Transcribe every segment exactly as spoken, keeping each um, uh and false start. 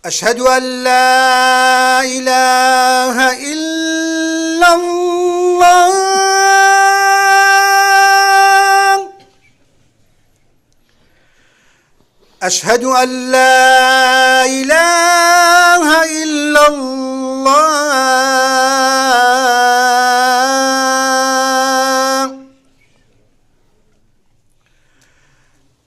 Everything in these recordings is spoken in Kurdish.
أشهد أن لا إله إلا الله. أشهد أن لا إله إلا الله.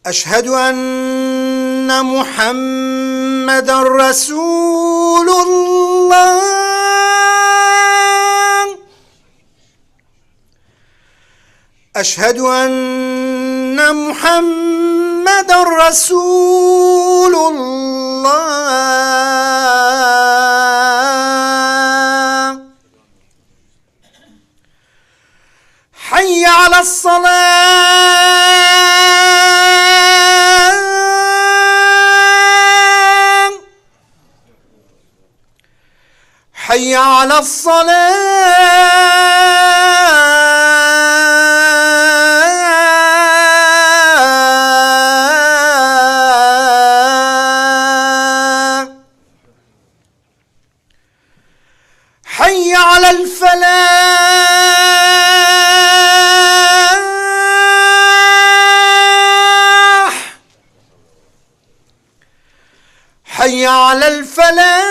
أشهد أن محمدا رسول الله. أشهد أن محمدا رسول الله. حي على الصلاة. حي على الصلاة. حي على الفلاح. حي على الفلاح.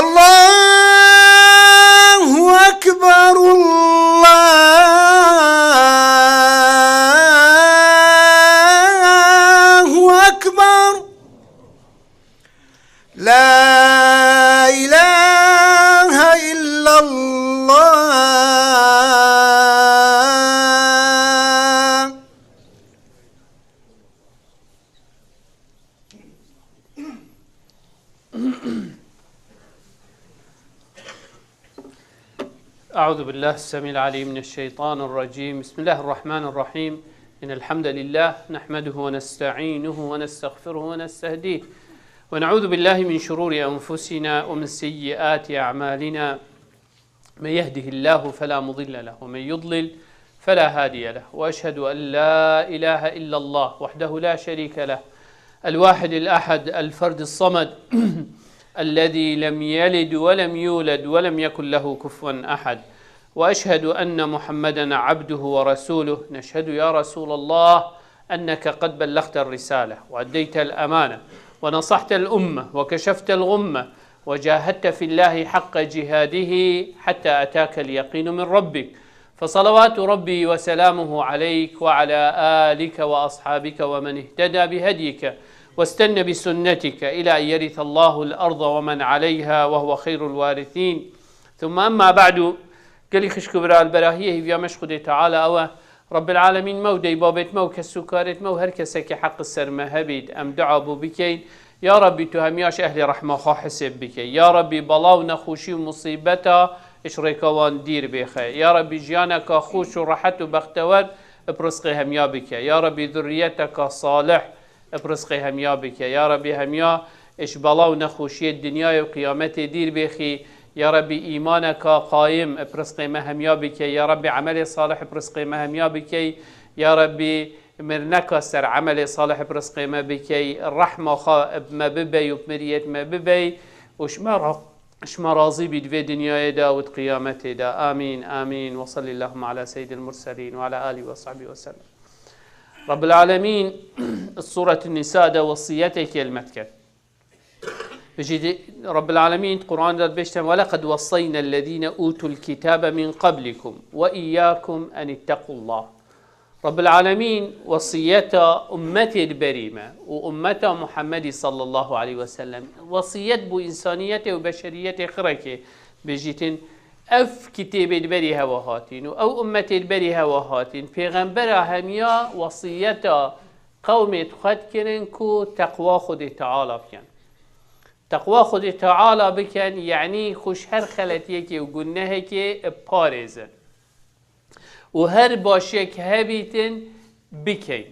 الله أكبر، الله أكبر. لا إله إلا الله. أعوذ بالله السميع العليم من الشيطان الرجيم. بسم الله الرحمن الرحيم. إن الحمد لله نحمده ونستعينه ونستغفره ونستهديه، ونعوذ بالله من شرور أنفسنا ومن سيئات أعمالنا. من يهده الله فلا مضل له، ومن يضلل فلا هادي له، وأشهد أن لا إله إلا الله وحده لا شريك له، الواحد الأحد، الفرد الصمد، الذي لم يلد ولم يولد ولم يكن له كفوا أحد، وأشهد أن محمدا عبده ورسوله. نشهد يا رسول الله أنك قد بلغت الرسالة وأديت الأمانة ونصحت الأمة وكشفت الغمة وجاهدت في الله حق جهاده حتى أتاك اليقين من ربك، فصلوات ربي وسلامه عليك وعلى آلك وأصحابك ومن اهتدى بهديك واستن بسنتك إلى أن يرث الله الأرض ومن عليها وهو خير الوارثين. ثم أما بعد، gelî xişk û bira, li berahiyê hêviya me ji Xwedê Teala ew e, Rabbil Alemîn me û deybabêt me û kes û karêt me û her kesekî heq li ser me hebît, em dua bo bikeyn. Ya Rabbî, tu hemiya ji ehlê rehma xwe hisêb bike. Ya Rabbî, bela û nexweşî û musîbeta ji rêka wan dîr bêxe. Ya Rabbî, jiyaneka xweş û rehet û bextewer bi rizqê hemiya bike. Ya Rabbî, zurriyeteka salih bi rizqê hemiya bike. Ya Rabbî, hemiya ji bela û nexweşiyê dinyayê û qiyametê dîr bêxî. Ya Rabbî, îmaneka qayim bi rizqê me hemiya bike. Ya Rabbî, emelê salih bi rizqê me hemiya bikey. Ya Rabbî, mirneka ser emelê salih bi rizqê me bikey. Rehma xwe bi me bibey û bi miriyêt me bibey. Û ji me ra-, ji me razî bî di vê dinyayê de û di qiyametê de. Amîn, amîn. Ve sallallahu ala seyyidil murselîn ve ala alihi ve sahbihi ve sellem. Rabbil Alemîn, Sûretun Nîsa de wesiyetekê li me diket. Bijî, Rabbil Alemîn Quran de dibêjte, "Ve leqed wesseyna ellezîne utul kitabe min qablikum ve iyyakum en ittequllah." Rabbil Alemîn wesiyeta ummetê li berî me û ummeta Muhammedî sallallahu aleyhi ve sellem, wesiyet bo însaniyetê û beşeriyetê xirekê bêjîtin, ev kitêbê li berî hewa hatîn û ew ummetê li berî hewa hatîn, pêxembera hemiya wesiyeta qewmê xwe dikirin ku teqwa Xwedê Teala bikin. Teqwa Xwedê Teala bikin, yanî xwe ji her xeletiyekê û gunehekê parêzin. Û her başiyek hebîtin bikeyn.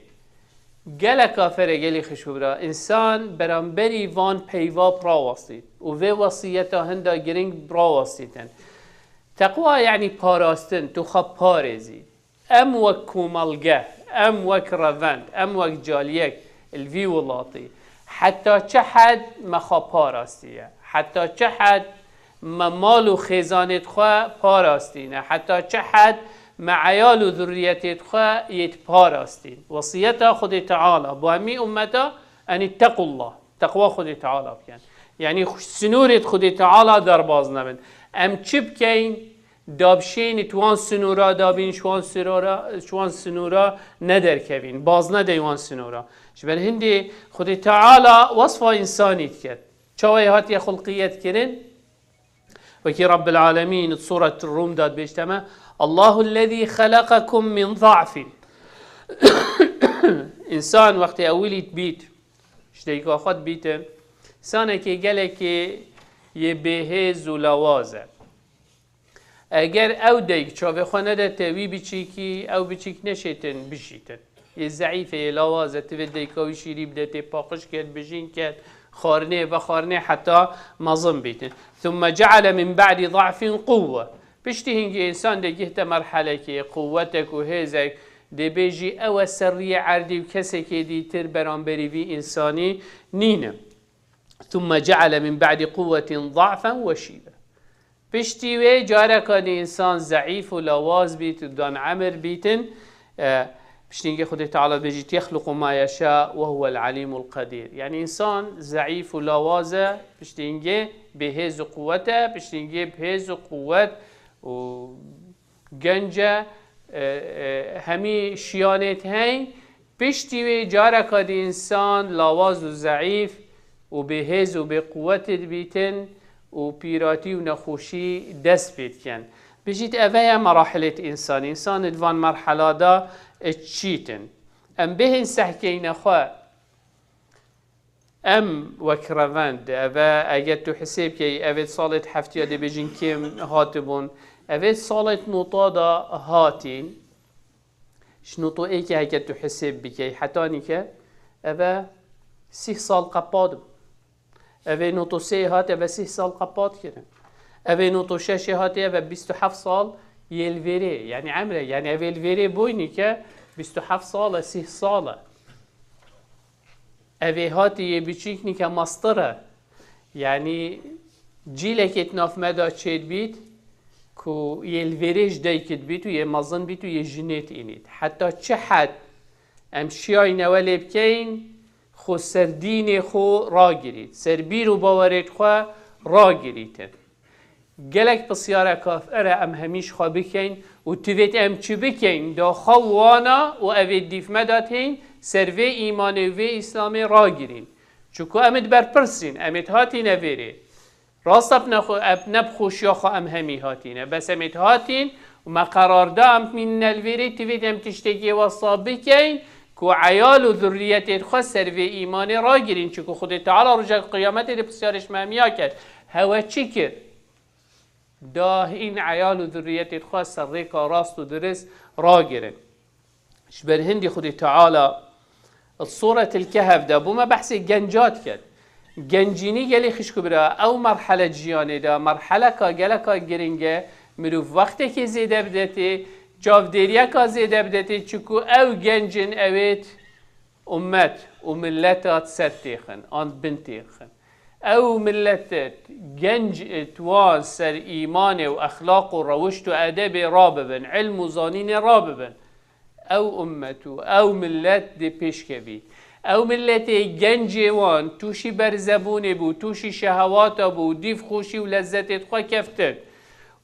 Gelek afere gelî xişûbira. Însan beramberî van peyva rawestît û vê wesiyeta hinda giring rawestîtin. Teqwa, yanî parastin, tu xwe parêzî. Em wek komelge, em wek revend, em wek caliyek li vî welatî heta çi hed me xwe parastiye? Heta çi hed me mal û xêzanêt xwe parastîne? Heta çi hed me eyal û zurriyetêt xwe yêt parastîn? Wesiyeta Xwedê Teala bo hemî ummeta, enî tequllah, teqwa Xwedê Teala bikin. Yanî xu-, sinûrêt Xwedê Teala derbaz nebin. Em çi bikeyn? Dabşênî tu wan sinûra dabîn, ji wan sinûra, ji wan sinûra nederkevîn, baz nedey wan sinûra. Ji ber hindê Xwedê Teala wesfa însanî diket. Çawa yê hatiye xulqiyet kirin? Wekî Rabbil Alemîn di Suret Rum de dibêjte me, "Allahu lezî xeleqekum min za'fin." Însan wextê ewilî dibît, ji dayika xwe dibîtin, însanekê gelekê yê bêhêz û lawaz e. Eger ew dayik çavê xwe nede te wî biçîkî, ew biçîk neşêtin bijîtin. Yê zeîf e, yê lawaz e, ti vê dayika wî şîrî bide, tê paqij ket, bijîn ket, xwarinê vexwarinê heta mezin bîtin. Thumme ceale min ba'di za'fin quwwe. Piştî hingê însan dê gihte merhelekê, quwwetek û hêzek, dê bêjî ew e ser riyê erdî û kesekê dîtir beramberî vî însanî nîne. Thumme ceale min ba'di quwwetin za'fen ve şîbe. Piştî wê careka dî însan zeîf û lawaz bît û dan emir bîtin. E, piştî hingê Xwedê Teala bêjît, "Yexluqu ma yeşâ ve huvel alîmul qedîr." Yanî însan zeîf û lawaz e, piştî hingê bêhêz û quwwet e, piştî hingê bêhêz û quwwet û genc e, e, e, hemî şiyanêt hey, piştî wê careka dî însan lawaz û zeîf û bêhêz û bêquwetê dibîtin û pîratî û nexweşî dest pê dikin. Bijît eve ye merahilêt însanî. Însan di van merhela de çîtin. Em bêhên sehkeyne xwe. Em wek revend, eve eger tu hisêb key, evê salêt heftiya dê bêjin kêm hatibûn, evê salêt nota da hatîn, ji noto êkê heke tu hisêb bikey, hetanî ke eve sîh sal qepat bû. Evê noto sê hat, eve sîh sal qepat kirin. Evê noto şeşê hatê, eve bîst û heft sal yê li vêrê, yanî emre, yanî evê li vêrê boynî ke bîst û heft sal e, sîh sal e. Evê hatî yê biçîk nîke mastir e. Yanî cîlekê di nav me de çêdibît ku yê li vêrê ji dayikê dibît û yê mezin bît û yê jinê tînît. Heta çi hed em şiyayî newe lê bikeyn, xwe ser dînê xwe ragirît, ser bîr û bawerêt xwe ragirîtin. Gelek pisyareka fere em hemî ji xwe bikeyn û tivêt em çi bikeyn, da xwe wana û evê dîf me da tên ser vê îmanê û vê îslamê ragirîn. Çiku em ê di berpirsîn, em ê hatîne vêrê. Rast e, ne xwe-, eb-, ne bi xweşiya xwe em hemî hatîne. Bes em ê hatîn û me qerar da em mînine li vêrê, tivêt em tiştekê wesa bikeyn ku eyal û zurriyetê xwe ser vê îmanê ragirîn. Çiku Xwedê Teala roja qiyametê dê pisyarê ji me hemiya ket. Hewe çi kir? Da hîn eyal û zurriyetê xwe ser rêka rast û dirist ragirin. Ji ber hindî Xwedê Teala di Sûretil Kehf de bo me behsê genca diket. Gencînî gelî xişk û bira, ew merhele jiyanê de, merheleka geleka giring e, mirov wextekê zêde bidetê, çavdêriyeka zêde bidetê, çiku ew genc in, ewêt ummet û milleta di ser têxin, an bin têxin. Ew millet genc it wan ser îmanê û exlaq û rewişt û edebê rabibin, ilm û zanînê rabibin. Ew ummet û ew millet dê pêşkevî. Ew milletê gencê wan tûşî berzebûnê bû, tûşî şehewata bû, dîv xweşî û lezzetê xwe keftin.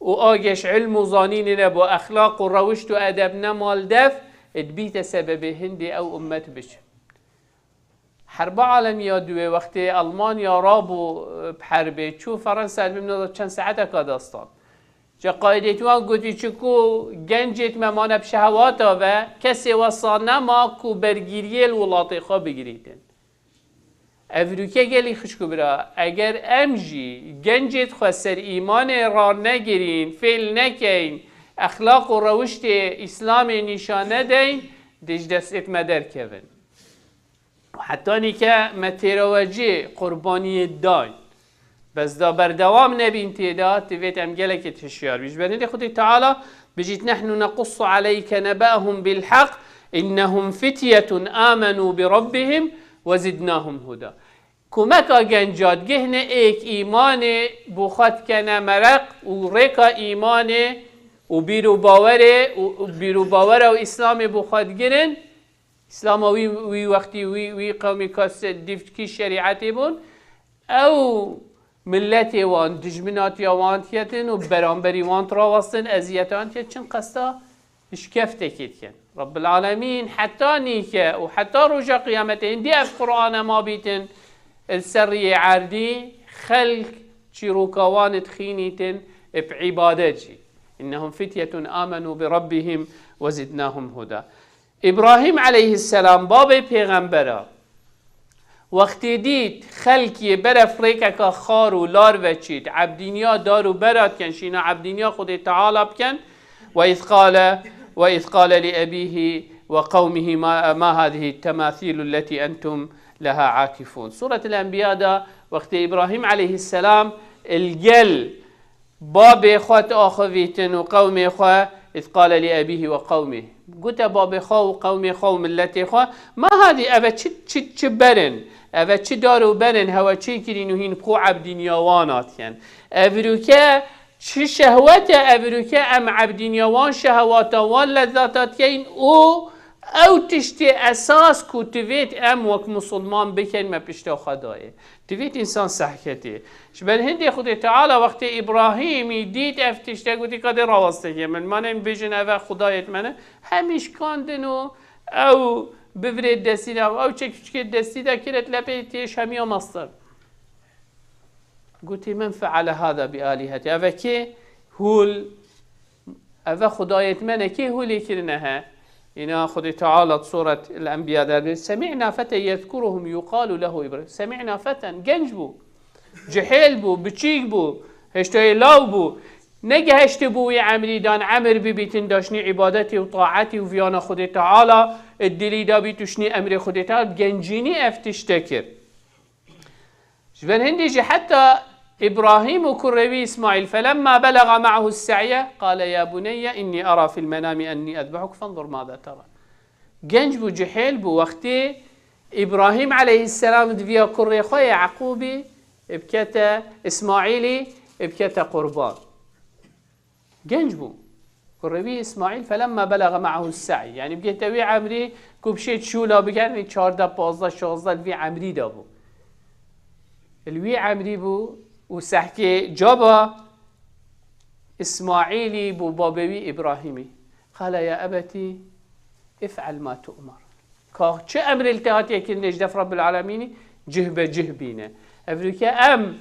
Û a geş ilm û zanînê nebû, exlaq û rewişt û edeb nema li dev, dibîte sebebê hindê ew ummet biçin. Herba Alemiya Duwê wextê Almanya rabû, e, bi herbê çû Ferensa, dibim neda çend saeteka destan. Ca qaîdê wan gotî, çiku gencêt me mane bi şehewata ve, kesê wesa nema ku bergîriyê li welatê xwe bigirîtin. Ev rûke gelî xişk û bira, eger em jî gencêt xwe ser îmanê ranegirîn, fêl nekeyn, exlaq û rewiştê Îslamê nîşan nedeyn, dê ji destêt me derkevin. Hetanî ke me têraweciyê qurbaniyê dayn. Bes da berdewam nebîn tê de, divêt em gelekî hişyar bîn. Ji ber hindê Xwedê Teala bijît, "Nehnu nequssu aleyke nebe'ahum bil hak, innehum fityetun amenu bi rabbihim ve zidnahum huda." Kumeka genca digihne êk îmanê bo xwe dikene mereq û rêka îmanê û bîr û bawerê û, û bîr û bawera û Îslamê bo xwe digirin, Îslama wî, wî wextî, wî, wî qewmî ka se-, dîv kî şerîetê bûn, ew miletê wan, dijminatiya wan diketin û beramberî wan dirawestin, eziyetan diket, çin qesta şikeftekê dikin. Rabbil Alemîn heta nîke û heta roja qiyametê hindî ev Qur'ane ma bîtin, li ser riyê erdî xelk çîroka wan dixînîtin bi îbadet jî. "İnnehum fityetun amenu bi rabbihim ve zidnahum huda." Îbrahîm aleyhisselam, babê pêxembera, wextê dît xelk yê beref rêkeka xar û lar veçît, ebdîniya dar û bera dikin, şîna ebdîniya Xwedê Teala bikin, "Ve iz qale, ve iz qale li ebîhi ve qewmihi ma, ma hadihi temathilu lletî entum leha akifun." Sûretul Enbiya de wextê Îbrahîm aleyhisselam li gel babê xwe diaxivîtin û qewmê xwe, "iz qale li ebîhi ve qewmî." Gote babê xwe û qewmê xwe û miletê xwe, "Ma hadî, eve çi, çi, çi berin? Eve çi dar û berin hewe çêkirîn û hîn bi xwe ebdîniya wan hatiyen? Evroke çi şehwet e, evroke em ebdîniya wan şehewata wan lezzata dikeyin û ew tiştê esas ku divêt em wek musulman bikin me pişta xwe dayê." Divêt însan sehketê. Ji ber hindê Xwedê Teala wextê Îbrahîmî dît ev tişte, gotî, "Ka dê rawesteke min, manên bêjin eve xudayêt me ne." Hemî şikandin û ew bivirê destî de, ew çekçikê destî de kiret lepê têş hemiya mestir. Gotî, "Men feale hada bi aliheti." Eve kê hûl Eve xudayêt me ne kê holê kirine he? Îna Xwedê Teala di Suret El-Enbiya de dibê, "Semi'na feten yezkuruhum yuqalu lehu Îbrahîm." Semi'na feten, genc bû, cihêl bû, biçîk bû, heştayê law bû. Negehiştibû wî emrî dan emir bibîtin da şinî îbadetê û taetê û viyana Xwedê Teala, ê dilî da bît û şinî emrê Xwedê Teala, gencînî ev tişte kir. Ji ber hindî jî heta Îbrahîm û kurê wî Îsmaîl, "Felemma belagha ma'ahu s-se'ye, qale ya buneyye inni ara fil menami enni ezbehuk fenzur maza tera." Genc bû, cihêl bû, wextê Îbrahîm aleyhisselam diviya kurê xwe Yaqûbî bikete, Îsmaîlî bikete qurban. Genc bû. Kurê wî Îsmaîl, "Felemma belagha ma'ahu s-se'y." Yanî bigihte wî emrî ku bişê çûla bikin, wî çardeh, pazdeh, şazdeh li vî emrî de bû. Li wî emrî bû û sehkê caba Îsmaîlî bû babê wî Îbrahîmî. Qale ya ebetî if'al ma tu'mar. Ka çi emrê li te hatiye kirinê ji def Rabbil Alemînî, cih be cih bîne. Evroke em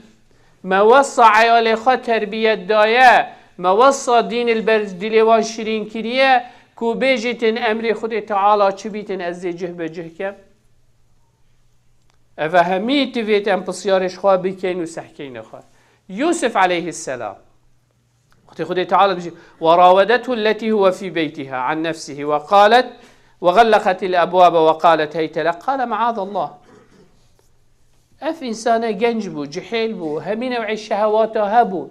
me wesa eyalê xwe terbiyet daye, me wesa dîn li ber dilê wan şirîn kiriye, ku bêjîtin emrê Xwedê Teala çi bîtin ez dê cih be cih kem. Eve hemî divêt em pisyarê ji xwe bikeyn û sehkeynê xwe. Yûsif aleyhisselam. Wextê Xwedê Teala bijî, "Ve ravedethu lletî huve fî beytiha an nefsihî ve qalet, ve xelleqetil ebwabe ve qalet heyte lek, qale meazallah." Ev însane genc bû, cihêl bû, hemî new'ê şehewata hebû.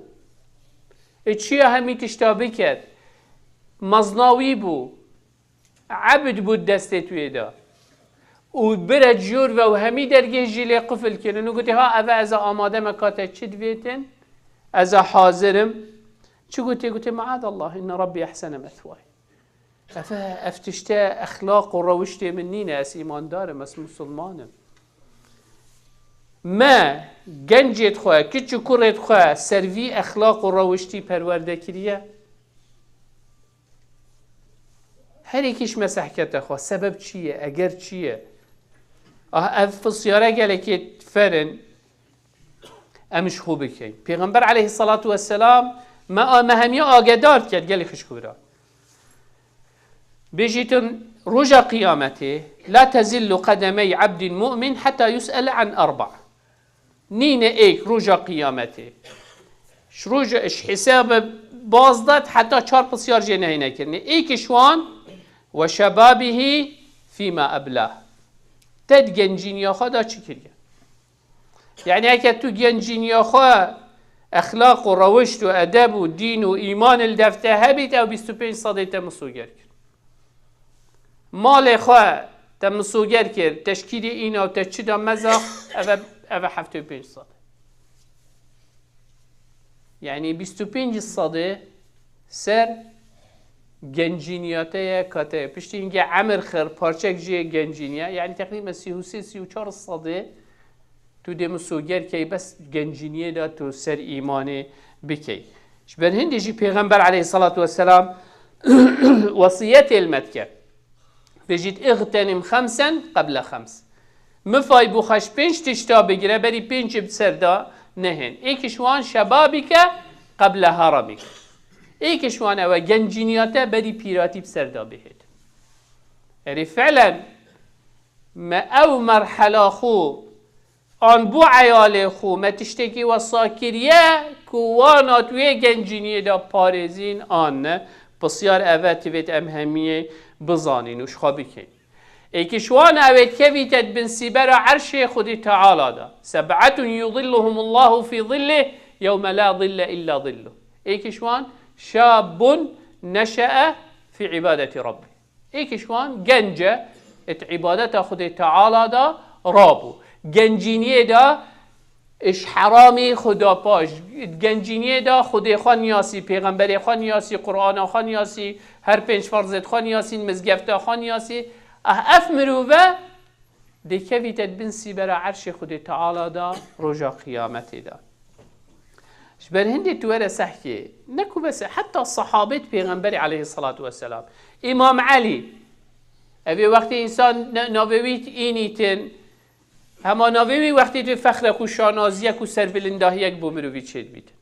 Ê çiya hemî tişta biket. Mezna wî bû. Ebd bû destê tu yê de. Û bire ciyûr ve û hemî dergehê jî lê qufil kirin û gotê, "Ha, eve ez a amade me ka te çi divêtin? Ez a hazir im." Çi gotê? Gotê, "Maazallah, inne Rabbî ehsene mesway." Eve, ev tişte exlaq û rewiştê min nîne, ez îmandar im, ez musulman im. Me, gencêt xwe, kiç û kurêt xwe ser vî exlaq û rewiştî perwerde kiriye? Her êkî ji me sehkete xwe. Sebeb çi ye? Eger çi ye? Ah, ev pisyare gelekê ferin em ji xwe bikeyn. Pêxember aleyhissalatu vesselam me, me hemiya agedar diket gelî xişk û bira. Bêjîtin roja qiyametê, "La tezillu qedemey abdin mu'min heta yus'ele an arba." Nîne êk roja qiyametê. Ji roja, ji hesabê bazdet heta çar pisyar jê nehêne kirinê. Êk ji wan, "Ve şebabihî fîma eblah." Te di gencîniya xwe de çi kiriye? Yanî heke tu gencîniya xwe exlaq û rewişt û edeb û dîn û îman li dev te hebît, ew bîst û pênc sedê te misoger kir. Malê xwe te misoger kir, teşkîlê îna û te çi da meza, ev e, ev e heftê û pênc sedê. Yanî bîst û pênc sedê ser gencîniya te ye, ka te ye. Piştî hingê emir xir parçek jê gencîniye. Yanî teqrîben sî û sê, sî û çar sedê tu dê misoger key, bes gencîniyê de tu ser îmanê bikey. Ji ber hindê jî Pêxember aleyhissalatu vesselam wesiyetê li me dike. Vêjît, "Îxtenim xemsen qeble xems." Mifay bû xwe ji pênc tişta bigire, berî pênc bi ser de nehên. Êk ji wan şebabike qeble haramik. Êk ji wan ew e, gencîniya te berî pîratî bi ser de bihêt. Erê fi'len me ew merhela xwe an bo eyalê xwe me tiştekî wesa kiriye ku wana tu yê gencîniyê de parêzîn an ne? Pisyar ev e, divêt em hemiyê bizanîn û ji xwe bikên. Êk ji wan ew ê kevîte di bin sîbera erşê Xwedê Teala de. Seb'etun yuzilluhumullahu fî zillih yewme la zille illa zilluh. Êk ji wan şabun neşe'e fî ibadeti Rabbî. Êk ji wan genc e, di îbadeta Xwedê Teala de rabû. Gencîniyê de ji heramî xwe da paş. Gencîniyê de Xwedê xwe niyasî, pêxemberê xwe niyasî, Qur'ana xwe niyasî, her pênc ferzêt xwe niyasî, mizgefta xwe niyasî. Ah, ev mirove dê kevîte di bin sîbera erşê Xwedê Teala de roja qiyametê de. Ji ber hindê tu were sehkê, ne ku bes e, heta sahabêt Pêxemberê aleyhissalatu vesselam. Îmam Elî, ev ê wextê însan ne-, navê wî înîtin, hema navê wî wextê tu fexrek û şanaziyek û serbilindahiyek bo mirovî çêdibîtin.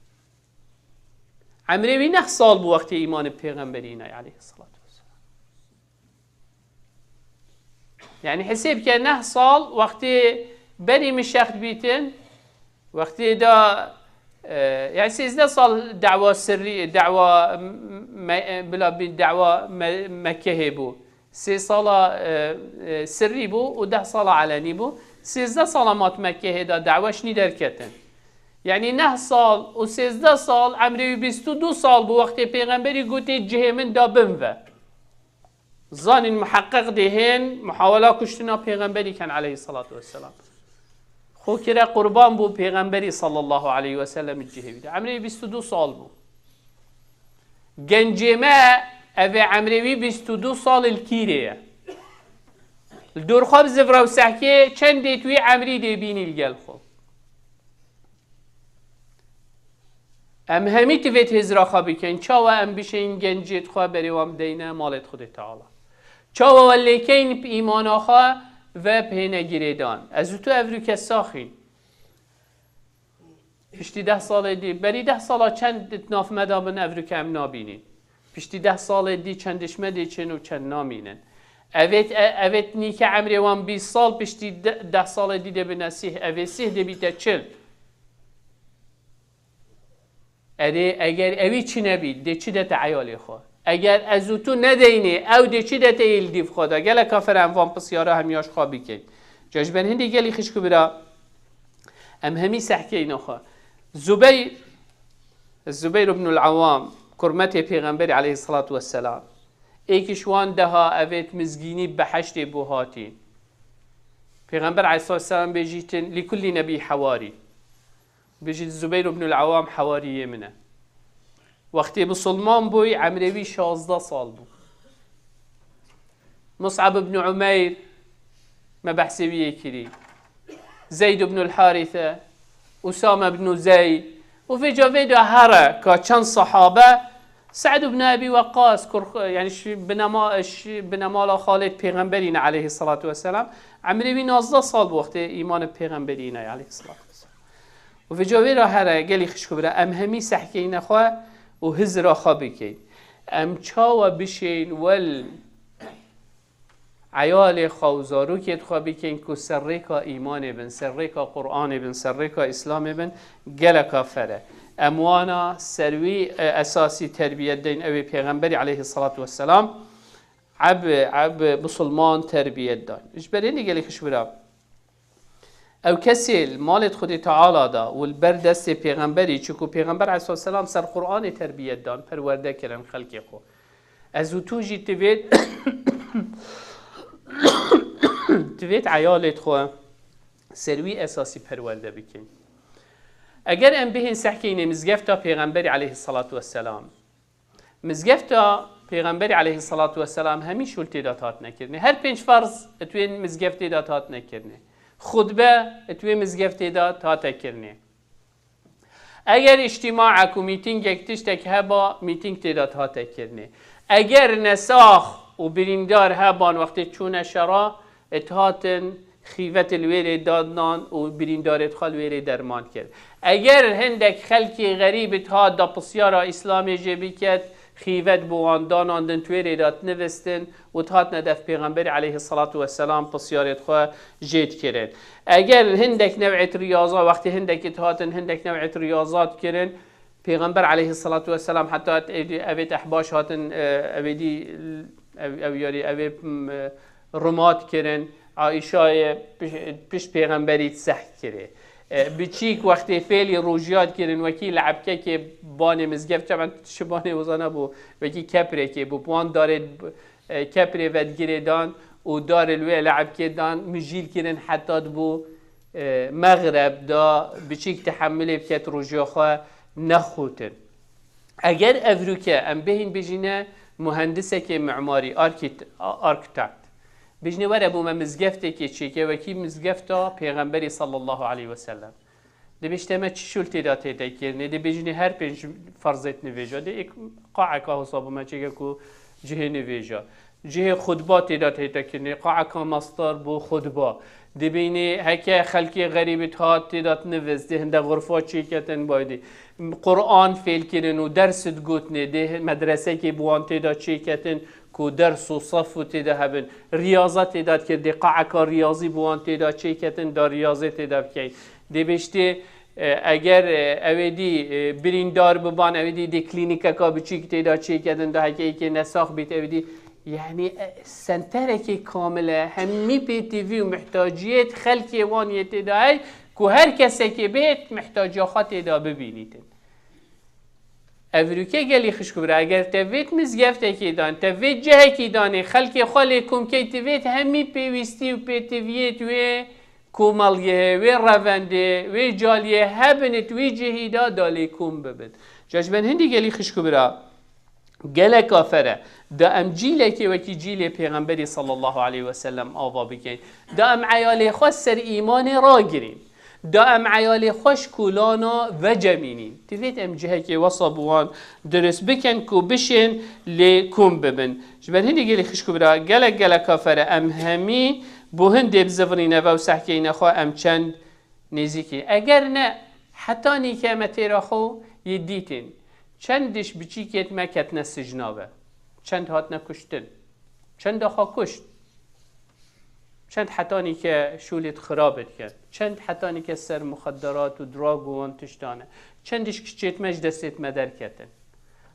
Emrê wî neh sal bû wextê îmanê Pêxemberî nayê aleyhissalatu vesselam. Yanî hesêb ke neh sal wextê berî min şext bîtin, wextê da, e, yanî sêzdeh sal dawa sirrî, dawa me-, bila bî dawa me-, Mekkehê bû. Sê sala, e, e, sirrî bû û deh sala elenî bû. Sêzdeh sala mat Mekkehê da dawa şinî derketin. Yanî neh sal û sêzdeh sal, emrê wî bîst û du sal bû wextê pêxemberî gotê cihê min da bin ve. Zanîn muheqeq dê hên muhawela kuştina pêxemberî ken aleyhissalatu vesselam. Xwe kire qurban bû pêxemberî sallallahu aleyhi ve sellem cihê wî de. Emrê bîst û du sal bû. Gencê me ev ê emrê wî bîst û du sal il kîrê ye. Li dor xwe bi zivra û sehkê çendê tu wî emrî dê bînî li gel xwe. Em hemî divêt hêzira xwe bikin. Çawa em bişên gencêt xwe berê wan bideyne malêt Xwedê Teala? Çawa we lêkeyn bi îmana xwe ve pêne girêdan? Ez û tu evrûke saxîn. Piştî deh salê dî, berî deh sala çend di nav me de bin evrûke em nabînîn. Piştî deh salê dî çend ji me dê çin û çend namînin. Evêt, e-, evêt nîke emrê wan bîst sal, piştî de-, deh salê dî dê bine sîh, evê sîh dê bîte çil. Erê, eger ewî çi nebî, dê çi de te eyalê xwe? Eger ez û tu nedeynê, ew dê çi de te yê li dîv xwe de? Gelek kafir em van pisyara hemiya ji xwe bikin. Ca ji ber hindê gelî xişk û bira, em hemî sehkeyne xwe. Zubeyr, Zubeyr ibnul Awam, kurmetê Pêxemberî aleyhissalatu vesselam. Êk ji wan deha evêt mizgînî behiştê bû hatî. Pêxember aleyhissalatu vesselam bêjîtin, "Li kulli nebî hewarî." Bêjît, Zubeyr ibnul Awam hewariyê min e. Wextê misilman bûy, emrê wî şazdeh sal bû. Mus'ab ibn Umeyr, me behsê wî yê kirî. Zeyd ibnul Harithe, Usame ibn Zeyd, û vêca vê de here ka çend sahabe, Se'd ibn Ebî Weqqas, kur-, yani şi binema-, şi binemala Xalid Pêxemberî ne aleyhissalatu vesselam, emrê wî nazdeh sal bû wextê îmanê Pêxemberî ne aleyhissalatu vesselam. Û vêca vê re here gelî xişk û bira, em hemî sehkeyne xwe û hizra xwe bikeyn. Em çawa bişên wel eyalê xwe û zarokêt xwe bikeyn ku ser rêka îmanê bin, ser rêka Qur'anê bin, ser rêka Îslamê bin, geleka fer e. Em wana ser wî, e, esasî terbiyet deyn, ew ê Pêxemberî aleyhissalatu vesselam. Eb, eb musulman terbiyet dan. Ji ber hindî gelî xişbira. Ew kesê li malê Xwedê Teala da û li ber destê pêxemberî, çiku pêxember aleyhisselam ser Qur'anê terbiyet dan, perwerde kirin xelkê xwe. Ez û tu jî divêt, divêt eyalêt xwe ser wî esasî perwerde bikin. Eger em bihên sehkînê mizgefta pêxemberî aleyhisselatu vesselam, mizgefta pêxemberî aleyhisselatu vesselam hemî şûl tê de hatine kirinê. Her pênc ferz it wê mizgeftê de hatine kirinê. Xutbe it wê mizgeftê de hate kirinê. Eger îctîmaek û mîtîngek tiştek heba, mîtîng tê de hate kirinê. Eger nesax û birîndar heban wextê çûne şera, it hatin xîvet li wê rê danan û birîndarêt xwe li wê rê derman kir. Eger hindek xelkê xerîb it hat da pisyara Îslamê jê biket, xîvet bi wan danandin, tu wê rê dat nivistin û dihatine def Pêxemberî aleyhisselatu vesselam pisyarêt xwe jê dikirin. Eger hindek new'êt riyaza, wextê hindekî dihatin hindek new'êt riyazat kirin, Pêxember aleyhisselatu vesselam heta evêt ehbaş hatin, e, evêdî, ev, ev yarî, evê, m, e, rumat kirin, Aîşayê piş-, pişt pêxemberî sehk kirê. E, biçîk wextê fêlî rojiyat kirin, wekî le'ebkekê banê mizgeft, çaban şibanê wizana bû, wekî keprekê bû, bi wan darê, e, keprê vedigirê dan û darê li wê le'ebkê dan, mijîl kirin heta dibû, e, mexreb da biçîk tehemilê biket, rojiya xwe nexûtin. Eger evrûke em bihîn bijîne muhendisekê mimarî, arkit-, a-, architect, bijîne were bo me mizgeftekê çêke wekî mizgefta Pêxemberî sallallahu aleyhi ve sellem. Dibêjte me çi şûl tê de tête kirinê, dibêjîne her pênc ferzêt nivêja. Dê êk qaeka wisa bo me çêke ku cihê nivêja. Cihê xutba tê de tête kirinê, qaeka mestar bo xutba. Dibînê heke xelkê xerîbî hat tê de nivist, dê hinde xurfa çêketin baydî. Qur'an fêl kirin û ders digotnê, dê medresekê bi wan tê de çêketin ku ders û sef û tê de hebin. Riyaza tê de dikir, dê qaeka riyazî bi wan tê de çêketin, da riyazê tê de bikeyn. Dê bêjtê, e, eger, e, ew ê dî, e, birîndar biban, ew ê dî dê klînîkeka biçîk tê de çêketin, da heke êkê nesax bît, ew ê dî, yanî, e, senterekê kamil e, hemî pê tevî û mihtaciyêt xelkê wan yê tê de hey, ku her kesekê bêt mihtaciya xwe tê de bibînîtin. Evrûke gelî xişk û bira, eger te vêt mizgeftekê dan, te vêt cihekî danê, xelkê xwe lê kom key, ti vêt hemî pêwîstî û pêtiviyêt wê komeliyê, wê revendê, wê caliyê hebinit wî cihî de da lê kom bibit. Ca ji ben hindî gelî xişk û bira, gelek afer e. Da em cîlekê wekî cîlê Pêxemberî sallallahu aleyhi ve sellem ava bikeyn. Da em eyalê xwe ser îmanê ragirîn. Da em eyalê xwe ji kolana vecemînîn. Divêt em cihekê wesa bi wan dirust bikin ku bişên lê kom bibin. Ji ber hindî gelî xişk û bira, gelek gelek afer e. Em hemî bo hindê bizivirîne ve û sehkeyne xwe em çend nêzîkî. Eger ne, hetanî ke me têra xwe yê dîtin, çend diş biçîkêt me ketine sicna ve. Çend hatine kuştin. Çend xwe kuşt. Çend hetanî ke şûlêt xirabê dikin. Çend hetanî ke ser muxedderat û drag û wan tiştan e. Çend diş kiçêt me ji destêt me derketin.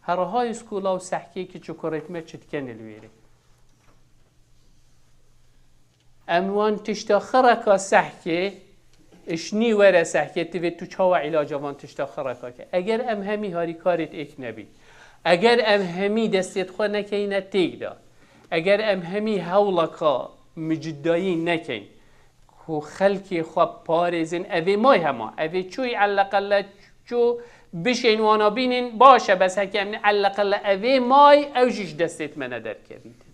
Herha skola û sehkê kiç û kurêt me çi dikin li wêrê. Em wan tişta xireka sehkê, işnî were sehkê, tivê tu çawa îlaca van tişta xireka ke? Eger em hemî harîkarêt êk nebîn, eger em hemî destêt xwe nekeyne têk de, eger em hemî hewleka micidayî nekeyn, ku xelkê xwe parêzin, evê may hema, evê çûyî elleqelle çû bişên wana bînin, baş e, bes heke em ne elleqelle evê may, ew jî ji destêt me nederkevîtin.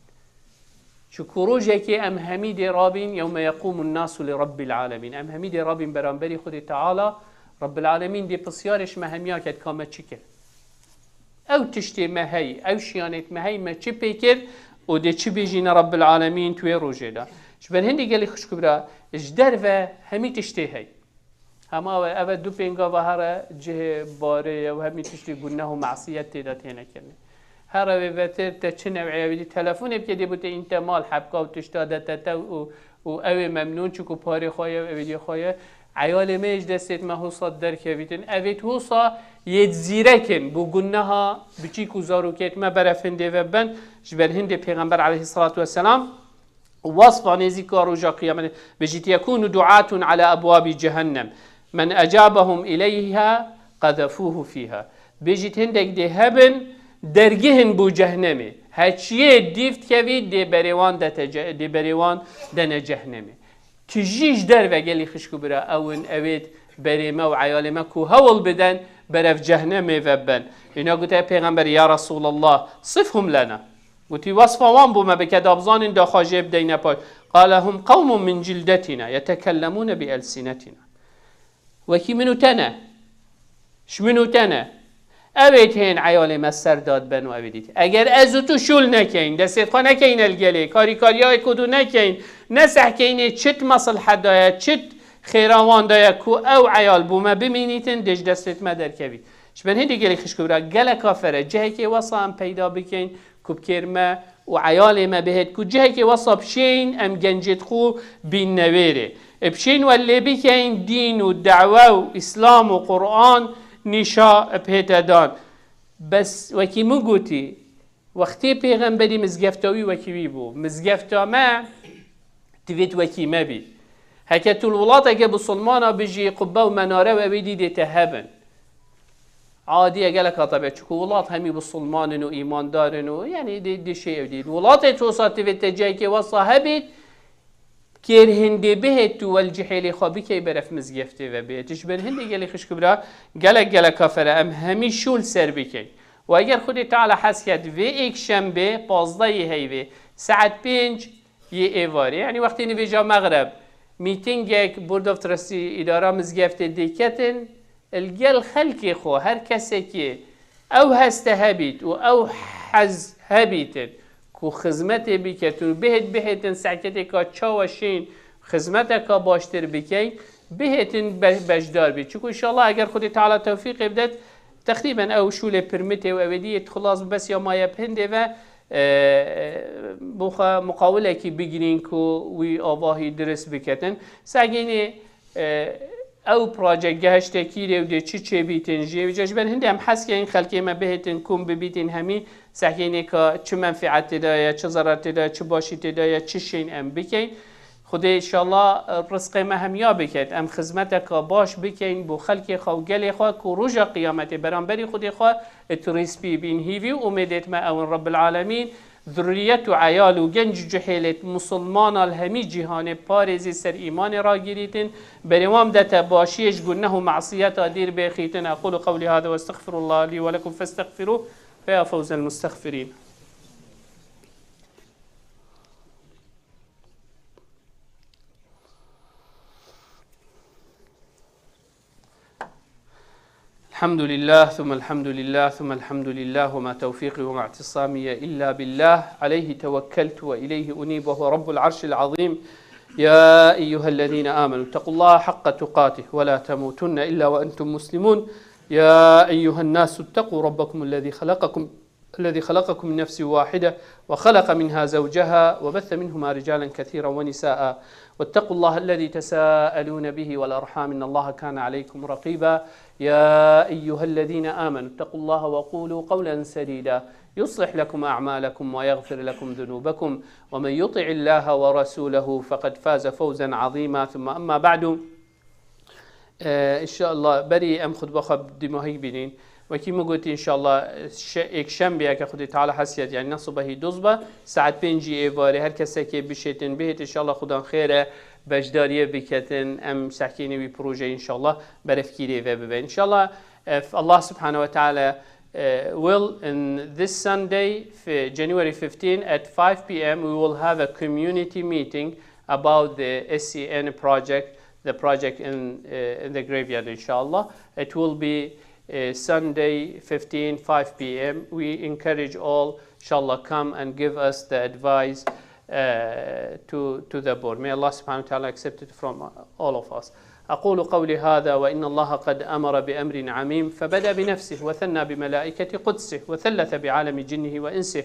Çiku rojekê em hemî dê rabîn, yewme yequmun nasu li rabbil alemin. Em hemî dê rabîn beramberî Xwedê Teala, Rabbil alemin dê pisyarê ji me hemiya ket ka me çi kir. Ew tiştê me hey, ew şiyanêt me hey, me çi pê kir û dê çi bêjîne Rabbil alemin tu wê rojê de. Ji ber hindî gelî xişk û bira, ji derve hemî tiştê hey. Hema we, eve du pêngava here cihê barê ye û hemî tiştê guneh û masiyet tê de têne kirinê. Here wê vetir te çi new'ê ew dî telefonê bike dê bû te întemal hebka û tişta de te te û, û ew ê memnûn çiku parê xwe ye û ew ê dî xwe ye. Eyalê me ji destêt me hosa derkevîtin. Evêt hosa yêt zîrekin, bu gunneha biçîk û zarokêt me beref hindê ve ben, ji ber hindê Pêxember aleyhissalatu vesselam wasfa nêzîka roja qiyametê. Bêjît, "Yekûnu du'atun ala ebwabî cehennem. Men ecabahum ileyha qezefuhu fîha." Bêjît, hindek dê hebin, dergihin bû cehnemê. Heçiyê dîv dikevî, dê berê wan dete ce-, dê berê wan dene cehnemê. Tu jî ji derve gelî xişk û bira, ew in, ewêt berê me û eyalê me ku hewl biden berev cehnemê ve ben. Îna gote Pêxember, "Ya Resulallah, sifhum lena." Gotî, "Wasfa wan bo me bike, da bizanin, da xwe jê bideyne pay." Qale, "Hum qewmun min cildetina, yetekellemune bi elsinetina." Wekî min û te ne. Ji min û te ne. Ewêt hên eyalê me ser dad ben û ewê dît. Eger ez û tu şûl nekeyin, destêt xwe nekeyin el gelê, karîkariya êk û du nekeyin, nesehkeynê çit meslihedaya, çit xêra wan daya ku ew eyal bo me bimînîtin, dê ji destêt me derkevît. Ji ber hindê gelê xişk û bira, geleka fere, cihekê wesa em peyda bikeyin, ku bi kêr me û eyalê me bihêt, ku cihekê wesa bişên em gencêt xwe bînne wêrê. E, bişên we lê bikeyin dîn û dewe û Îslam û Quran nîşa bihête dan. Bes wekî min gotî, wextê pêxemberî mizgefta wî wekî wî bû. Mizgefta me divêt wekî me bî. Heke tu li welateke bisilmana bijî, qubbe û menare û ewê dî dê te hebin. Adiye gelek hata be, çiku welat hemî bisilman in û îmandar in û, yanî, dê, dê şey ew dî. Welatê tu wisa divê te cihekê wesa hebît, kêr hindê bihêt tu wel cihêlê xwe bikey beref mizgeftê ve bihêt. Ji ber hindê gelê xişk û bira, gelek gelek kafere em hemî şûl ser bikeyn. Û eger Xwedê Teala hes ket, vê êkşembê pazdehê heyvê, saet pênc yê êvarê, yanî wextê nivêja mexreb, mîtingek Board of Trustee, îdara mizgeftê dê ketin, li gel xelkê xwe, her kesekê ew heste hebît û ew hez hebîtin ku xizmetê biket û bihêt, bihêtin seketêka çawa şên xizmeteka baştir bikeyn, bihêtin be-, beşdar bî. Çiku înşallah eger Xwedê Teala tewfîqê bidet, teqrîben ew şûlê pirmitê û ewêdiyê xilas bi bes ya maye bi hindê ve, e, bo xwe muqawilekî bigirîn ku wî avahî dirist biketin. Segînê, e, ew projek gehişte kîrê û dê çi çêbîtin jê. Vêca ji ber hindê em hez keyin xelkê me bihêtin kom bibîtin hemî sehkênê ka çi menfîet tê de ye, çi zerar tê de ye, çi başî tê de ye, çi şên em bikeyn. Xwedê înşallah, e, rizqê me hemiya biket. Em xizmeteka baş bikeyn bo xelkê xwe û gelê xwe ku roja qiyametê beramberî Xwedê xwe êt rîspî bîn. Hîvî û umêdêt me ew in Rebbil Alemîn zurriyet û eyal û genc û cihêlêt musulmana li hemî cîhanê parêzî ser îmanê ragirîtin, berê wan bidete başiyê ji guneh û masiyeta dîr bêxîtin. Aqulu qewlî hada ve estexfirullah lî ve lekum festexfirûh fe ya fewzel mustexfirîn. الحمد لله، ثم الحمد لله، ثم الحمد لله، وما توفيقي وما اعتصامي إلا بالله، عليه توكلت وإليه أنيب، وهو رب العرش العظيم. يا أيها الذين آمنوا اتقوا الله حق تقاته ولا تموتن إلا وأنتم مسلمون. يا أيها الناس اتقوا ربكم الذي خلقكم الذي خلقكم من نفس واحدة وخلق منها زوجها وبث منهما رجالا كثيرا ونساء واتقوا الله الذي تساءلون به والأرحام إن الله كان عليكم رقيبا. يا أيها الذين آمنوا اتقوا الله وقولوا قولا سديدا يصلح لكم أعمالكم ويغفر لكم ذنوبكم ومن يطع الله ورسوله فقد فاز فوزا عظيما. ثم أما بعد، Ee, înşallah berî em xutba xwe bi dîmahî bînin. Wekî min gotî, înşallah, şe-, êkşembê, heke Xwedê Teala hesiyet, yanî ne sibehî doz be, saet pêncî êvarê her kesekê bişêtin, bihêt, înşallah, Xudan xêre beşdariyê biketin, em sehkênê wî projeyê, înşallah, berefkîrê ve bibe. Înşallah, e, Allah Subhanahu ve Teala Uh, well, in this Sunday, f-, January fifteen at five p m, we will have a community meeting about the S C N project, the project in, uh, in the graveyard, inshallah. It will be, uh, Sunday, fifteen, five p m. We encourage all, inshallah, come and give us the advice uh, to, to the board. May Allah subhanahu wa ta'ala accept it from all of us. أقول قولي هذا وإن الله قد أمر بأمر عميم فبدأ بنفسه وثنى بملائكة قدسه وثلث بعالم جنه وإنسه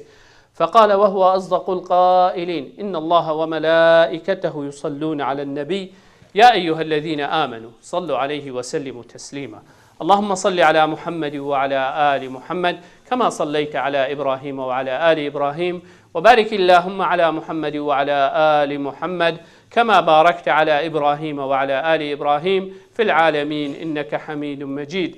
فقال وهو أصدق القائلين إن الله وملائكته يصلون على النبي يا أيها الذين آمنوا صلوا عليه وسلموا تسليما. اللهم صل على محمد وعلى آل محمد كما صليت على إبراهيم وعلى آل إبراهيم، وبارك اللهم على محمد وعلى آل محمد كما باركت على إبراهيم وعلى آل إبراهيم في العالمين إنك حميد مجيد.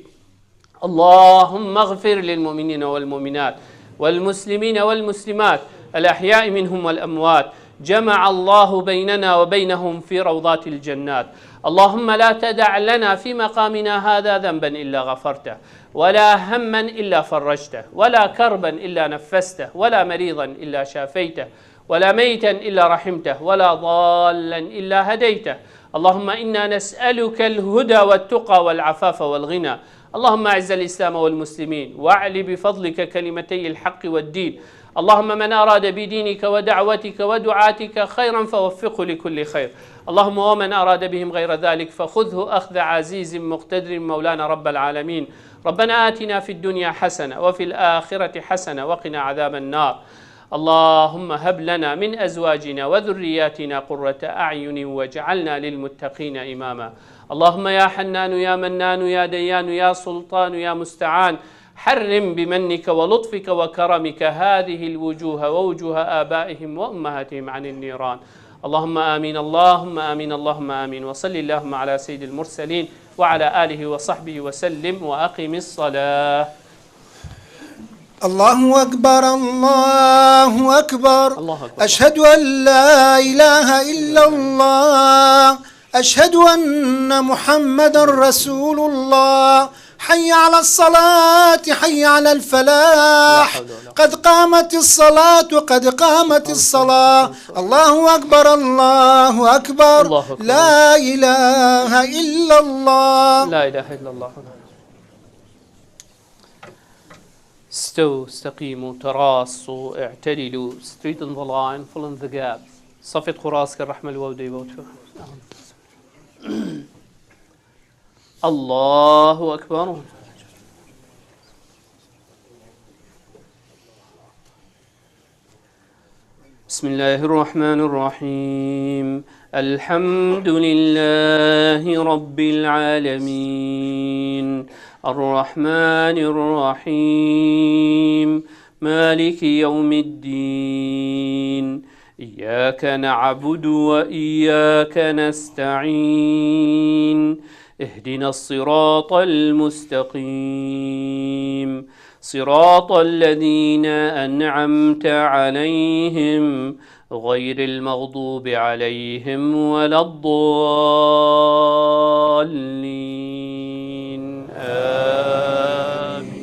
اللهم اغفر للمؤمنين والمؤمنات والمسلمين والمسلمات الأحياء منهم والأموات. جمع الله بيننا وبينهم في روضات الجنات. اللهم لا تدع لنا في مقامنا هذا ذنبا إلا غفرته، ولا هما إلا فرجته، ولا كربا إلا نفسته، ولا مريضا إلا شافيته، ولا ميتا إلا رحمته، ولا ضالا إلا هديته. اللهم إنا نسألك الهدى والتقى والعفاف والغنى. اللهم أعز الإسلام والمسلمين، وأعل بفضلك كلمتي الحق والدين. اللهم من أراد بدينك ودعوتك ودعاتك خيرا فوفقه لكل خير. اللهم ومن أراد بهم غير ذلك فخذه أخذ عزيز مقتدر مولانا رب العالمين. ربنا آتنا في الدنيا حسنة وفي الآخرة حسنة وقنا عذاب النار. اللهم هب لنا من أزواجنا وذرياتنا قرة أعين واجعلنا للمتقين إماما. اللهم يا حنان يا منان يا ديان يا سلطان يا مستعان، حرم بمنك ولطفك وكرمك هذه الوجوه ووجوه آبائهم وأمهاتهم عن النيران. اللهم آمين، اللهم آمين، اللهم آمين. وصل اللهم على سيد المرسلين وعلى آله وصحبه وسلم وأقم الصلاة. الله أكبر، الله أكبر. الله أكبر. أشهد أن لا إله إلا الله. أشهد أن محمدا رسول الله. حي على الصلاة، حي على الفلاح. لا حول ولا قوة. قد قامت الصلاة، قد قامت الصلاة. الله أكبر، الله أكبر. الله أكبر. لا إله إلا الله. لا إله إلا الله. استووا، استقيموا، تراصوا، اعتدلوا. Straighten the line, fill in the gap. صفت خراس كالرحمة الودي بوتو. الله أكبر. بسم الله الرحمن الرحيم. الحمد لله رب العالمين. الرحمن الرحيم. مالك يوم الدين. إياك نعبد وإياك نستعين. اهدنا الصراط المستقيم. صراط الذين أنعمت عليهم غير المغضوب عليهم ولا الضالين. آمين.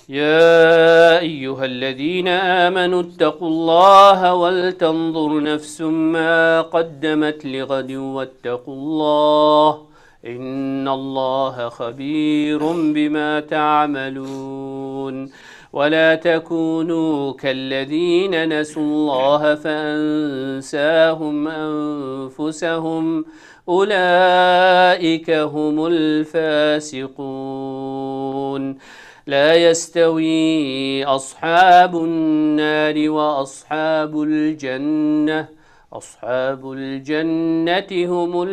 يا أيها الذين آمنوا اتقوا الله ولتنظر نفس ما قدمت لغد واتقوا الله إن الله خبير بما تعملون. ولا تكونوا كالذين نسوا الله فأنساهم أنفسهم أولئك هم الفاسقون. لا يستوي أصحاب النار وأصحاب الجنة. أصحاب الجنة هم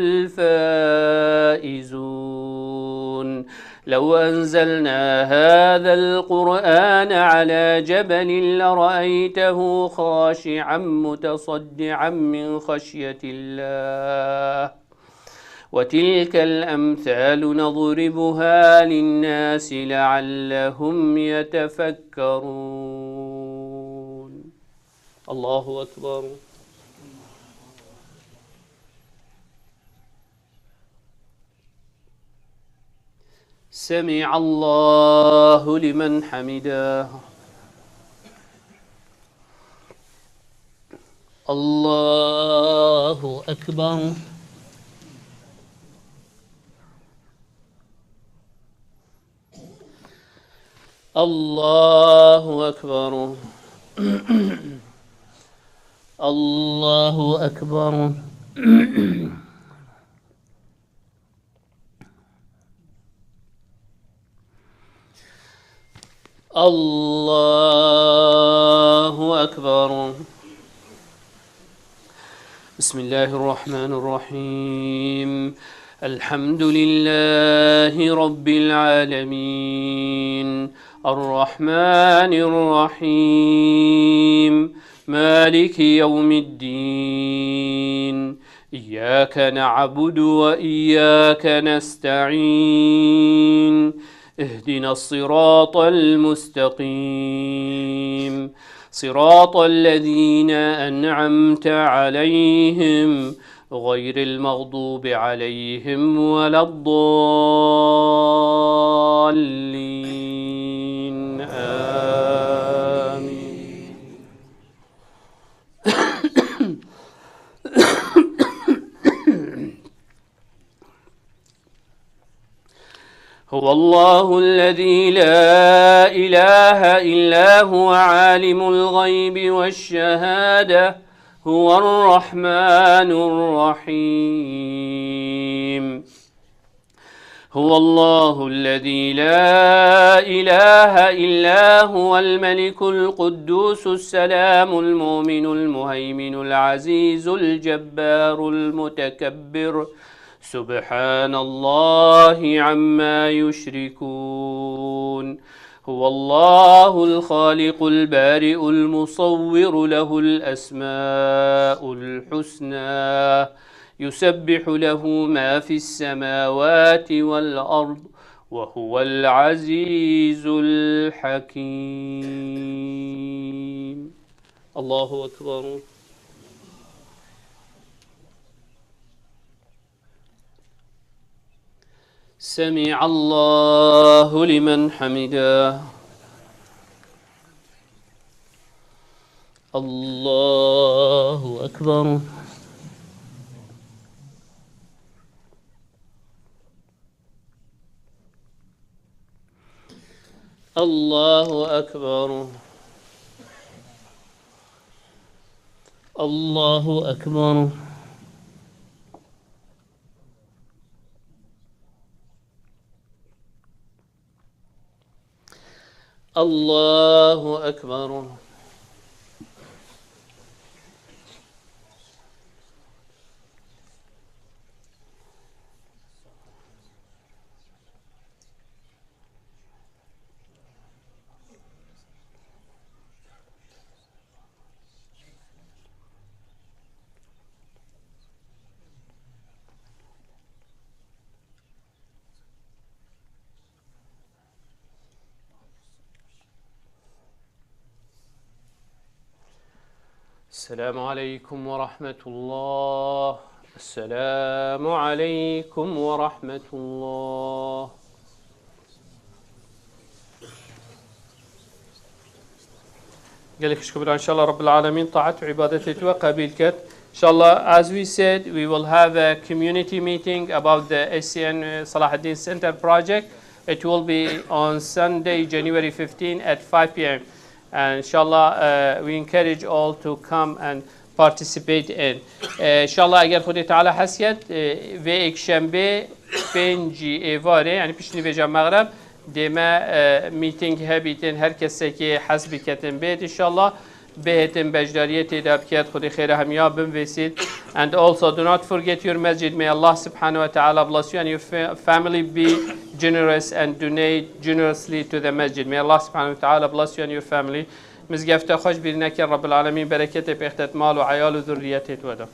الفائزون. لو أنزلنا هذا القرآن على جبل لرأيته خاشعا متصدعا من خشية الله. وتلك الأمثال نضربها للناس لعلهم يتفكرون. الله أكبر. سمع الله لمن حمده. الله أكبر. الله أكبر. الله أكبر. الله أكبر. بسم الله الرحمن الرحيم. الحمد لله رب العالمين. الرحمن الرحيم. مالك يوم الدين. إياك نعبد وإياك نستعين. اهدنا الصراط المستقيم. صراط الذين أنعمت عليهم غير المغضوب عليهم ولا الضالين. آمين. هو الله الذي لا إله إلا هو عالم الغيب والشهادة هو الرحمن الرحيم. هو الله الذي لا إله إلا هو الملك القدوس السلام المؤمن المهيمن العزيز الجبار المتكبر. سبحان الله عما يشركون. هو الله الخالق البارئ المصور له الأسماء الحسنى. يسبح له ما في السماوات والأرض وهو العزيز الحكيم. الله أكبر. سمع الله لمن حمده. الله أكبر. الله أكبر. الله أكبر. الله أكبر. السلام عليكم ورحمة الله. السلام عليكم ورحمة الله. Gelek şikir, inşallah Rabbil Alemin taat û îbadetê te qebîl ket. Inşallah, as we said, we will have a community meeting about the S C N, uh, Salahaddin Center project. It will be on Sunday, January fifteen at five p.m. And inshallah, uh, we encourage all to come and participate in. Uh, inshallah, eger Xwedê Teala hez ket, uh, vê êkşembê pêncî êvarê, yani piştnîvêja mexreb, dê me, uh, meeting hebîtin, her kesekê hez biketin bêt, inshallah. Bihêtin beşdariyê tê de biket, Xwedê xêra hemiya bimvêsît. And also, do not forget your masjid. May Allah subhanahu wa ta'ala bless you and your fa-, family. Be generous and donate generously to the masjid. May Allah subhanahu wa ta'ala bless you and your family. Mizgefte xweş bîr neke, Rabbil Alemîn bereketê pêxtet mal û eyal û zurriyetê tu weda.